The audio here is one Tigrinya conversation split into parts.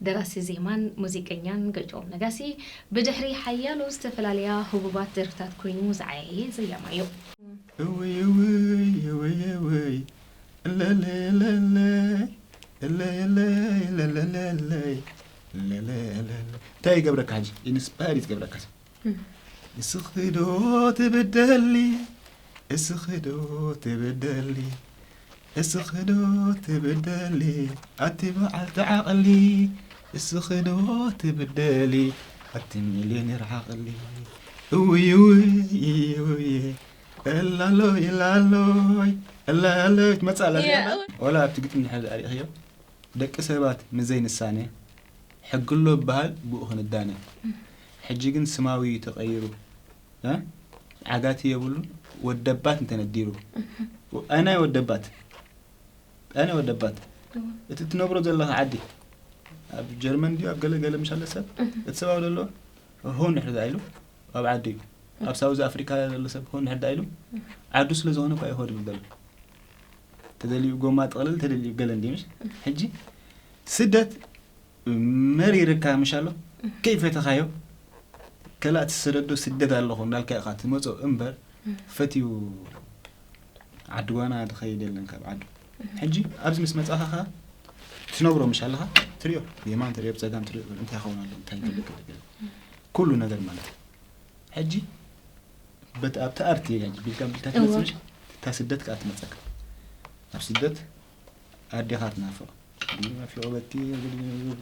ደራሲ ዜማን ሙዚቀኛን ገጭኦም ነጋሲ ብድሕሪ ሓያሎ ዝተፈላለያ ህቡባት ደርፍታት ኮይኑ ዝዓየየ ዘያማይ እዩ። እውይ እውይ እውይ እውይ እለለለለይ እለለይ ለለለለይ ለለለለ እንታይ ይገብረካ ሕጂ ኢንስፓየር እዩ ዝገብረካ እስኺ ዶ ትብደሊ እስኺ ዶ ትብደሊ እስኺ ዶ ትብደሊ ኣቲ በዓልቲ ዓቕሊ እስኺ ዶ ትብደሊ ኣቲ ሚልዮኔር ዓቕሊ እውይ እውይ እውይ እላሎይ እላሎይ እላሎይ ትመፅእ ኣላ ወላ ኣብቲ ግጥሚ ድሕሪ ኣሪእኽዮ ደቂ ሰባት ምስ ዘይንሳነ ሕጊ ኣሎ ዝበሃል ብኡ ክንዳነ ሕጂ ግን ስማዊ እዩ ተቐይሩ ዓጋቲ የብሉን ወደባት እንተነዲሩ ኣናይ ወደባት ኣናይ ወደባት እቲ ትነብሮ ዘለኻ ዓዲ ኣብ ጀርመን ድዩ ኣብ ገለ ገለ ምሻለ ሰብ እቲ ሰብኣዊ ዘሎ ሆን ድሕሪ ኢሉ ኣብ ዓዲ እዩ ኣብ ሳውዝ ኣፍሪካ ዘሎ ሰብ ሆን ድሕሪ ኢሉ ዓዱ ስለ ዝኾነ እኳ ይኸዱ ይበሉ ተደልዩ ጎማ ጥቕልል ተደልዩ ገለ እንዲ ምሽ ሕጂ ስደት መሪርካ ምሽ ኣሎ ከይፈተኻዮ ከላእ ትሰደዶ ስደት ኣለኹ እንዳልካ ኢኻ ትመፆ እምበር ፈትዩ ዓዲ ጓና ትኸይድ የለን ካብ ዓዱ ሕጂ ኣብዚ ምስ መፃኻ ኸ ትነብሮ ምሽ ኣለኻ ትሪኦ ብየማን ትሪኦ ብፀጋም ትሪኦ እንታይ ይኸውን ኣሎ እንታይ ገለ ገለ ገለ ኩሉ ነገር ማለት እዩ ሕጂ በቲ ኣብቲ ኣርቲ ሕጂ ቢልካ ቢልካ ትመፅእ ምሽ እታ ስደት ከዓ ትመፀካ ኣብ ስደት ኣዴኻ ትናፍቕ ናፊቑ በቲ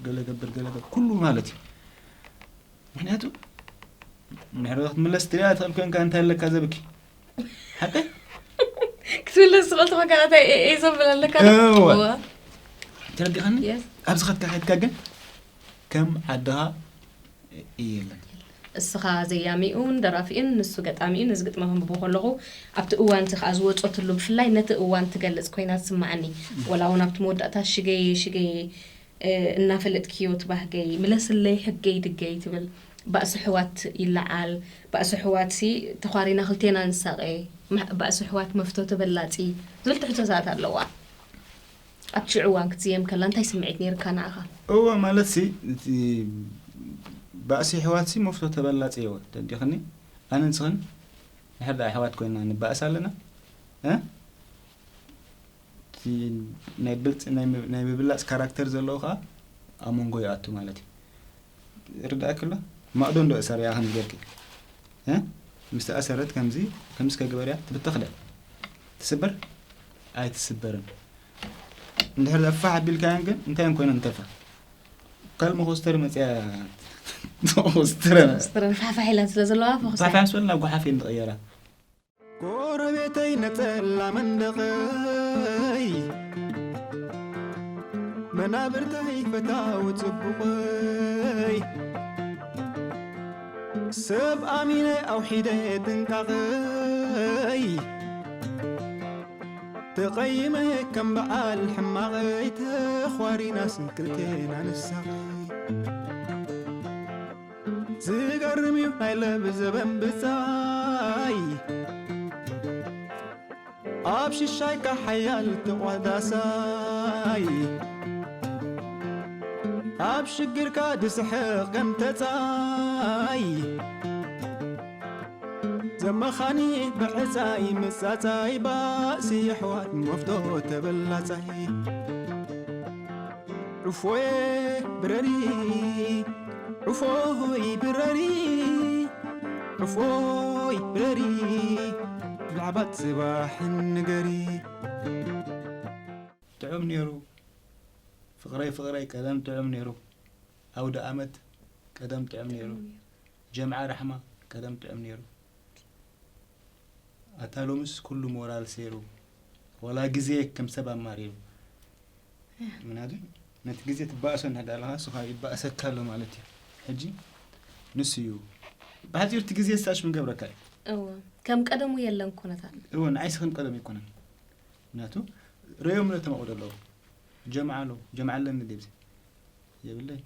ገለ ገብር ገለ ገብ ኩሉ ማለት እዩ ምክንያቱ ንሕዶ ክትምለስ ትሪኣ ትኽእል ኮንካ እንታይ ኣለካ ዘብኪ ሓቀ ክትምለስ ዝኽእል ተኾንካ እንታይ ኤ- ኤ ዘብል ኣለካ ዶ? እወ። እወ። ተረዲኻኒ Yes። ኣብዚ ኸትካ ከድካ ግን ከም ዓድኻ የለን እስኻ ዘያሚኡን ደራፊኡን ንሱ ገጣሚኡን እዚ ግጥሚ ከንብቦ ከለኹ ኣብቲ እዋን እቲ ከዓ ዝወፀትሉ ብፍላይ ነቲ እዋን ትገልፅ ኮይና ትስማዓኒ ወላ እውን ኣብቲ መወዳእታ ሽገይ ሽገይ እ፣ እናፈለጥክዮ እቲ ባህገይ ምለስለይ ሕገይ ድገይ ትብል ባእሲ ሕዋት ይለዓል ባእሲ ሕዋት ሲ ተዃሪና ክልቴና ንሳቐ ማሕ- ባእሲ ሕዋት መፍቶ ተበላፂ ዝብል ትሕቶታት ኣለዋ ኣብቲ ሽዑ እዋን ክትዝየም ከላ እንታይ ስምዒት ነይርካ ንዓኻ እወ ማለት ሲ እቲ ባእሲ ኣሕዋት ሲ መፍቶ ተበላፂ የወ ተዲኽኒ ኣነ ንስኽን ንሕር ደኣ ኣሕዋት ኮይና ንባእስ ኣለና እ? እቲ ናይ ብልፅ ናይ ም- ናይ ምብላፅ ካራክተር ዘለዎ ከዓ ኣብ መንጎ ይኣቱ ማለት እዩ ርዳእክ ኣሎ ማእዶ እንዶ እሰር እያ ከምዚ ገርኪ እ? ምስ ተኣሰረት ከምዚ ከምዚ ከግበር እያ ትብተኽ ደ ትስበር ኣይትስበርን እንድሕር ፋሕ ኣቢልካያን ግን እንታይ ኮይነን ተርፋ ካል መኮስተር መፅያ መኮስተረ ስትረን ፋሕፋሕ ኢለን ስለ ዘለዋ ፈኹሳ ፋሕፋሕ ስበል ናብ ጎሓፍ እየን ዝቐየራ ጎረቤተይ ነፀላ መንደቐይ መናብርተይ ፈታዊ ፅቡቐይ ሰብ ኣሚነ ኣውሒደ ጥንቃቐይ ተቐይመ ከም በዓል ሕማቐይ ተዃሪናስ ክልቴና ንሳቐይ ዝገርም እዩ ናይ ለብ ዘበን ብጻይ ኣብ ሽሻይካ ሓያል ተቋዳሳይ ኣብ ሽግርካ ድስሕቕ ከም ተጻይ ዘመኻኒ ብዕጻይ ምጻጻይ ባእሲ የሕዋት መፍቶ ተበላጻይ ዑፎየ ብረሪ ዑፎይ ብረሪ ዑፎይ ብረሪ ብዛዕባ ጽባሕን ንገሪ ጥዑም ነይሩ ፍቕረይ ፍቕረይ ቀደም ጥዑም ነይሩ ኣውደ ኣመት ቀደም ጥዑም ነይሩ ጀምዓ ራሕማ ቀደም ጥዑም ነይሩ ኣታ ሎምስ ኩሉ ሞራል ሰይሩ ዋላ ግዜ ከም ሰብ ኣማሪሩ ምክንያቱ ነቲ ግዜ ትባእሶ እንድሕር ኣለካ ንሱ ከዓ ይባእሰካ ኣሎ ማለት እዩ ሕጂ ንሱ እዩ ብሓፂሩ እቲ ግዜ ዝሳሽ ምገብረካ እዩ እወ ከም ቀደሙ የለን ኩነታት እወ ንዓይስ ከም ቀደም ኣይኮነን ምክንያቱ ረዮም ለ ተመቕዶ ኣለዉ ጀምዓ ኣለዉ ጀምዓ ኣለኒ ድብዚ የብለይ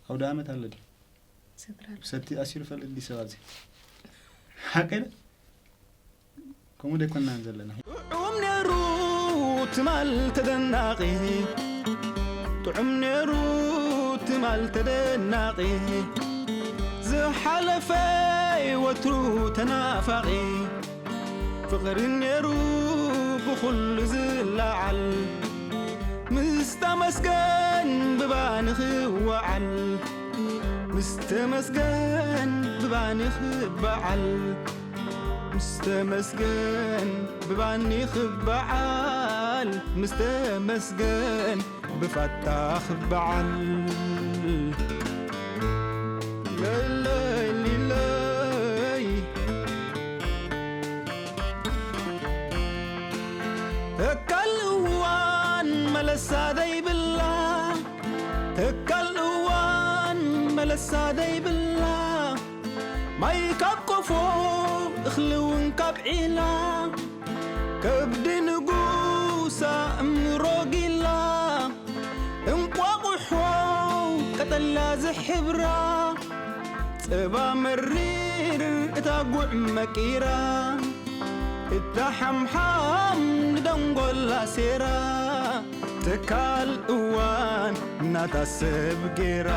ኣውደ ኣመት ኣሎ ድዩ ሰቲ ኣሲሩ ፈልጥ ዲ ሰባት ሓቀ ከምኡ ደይኮናን ዘለና ጥዑም ነይሩ ትማል ተደናቒ ጥዑም ነይሩ ትማል ተደናቒ፣ ዝሓለፈ ወትሩ ተናፋቒ፣ ፍቕሪ ነይሩ ብኹሉ ዝለዓል፣ ምስ ተመስገን ብባኒ ክወዓል፣ ምስ ተመስገን ብባኒ ክበዓል፣ ምስ ተመስገን ብባኒ ክበዓል፣ ምስ ተመስገን ብፋታ ክበዓል። ለለይ ሊለይ። ተካል እዋን መለሳ ዘይብላ፣ ተካል እዋን መለሳ ዘይብላ፣ ማይ ካብ ቆፎ እኽሊ እውን ካብ ዒላ፣ ከብዲ ንጉሳ እምሮ ጊላ፣ እንቋቑሖ ቀጠልያ ዝሕብራ፣ ጸባ መሪር እታ ጉዕ መቂራ፣ እታ ሓምሓም ንደንጎላ ሴራ፣ ተካል እዋን ናታ ሰብ ጌራ።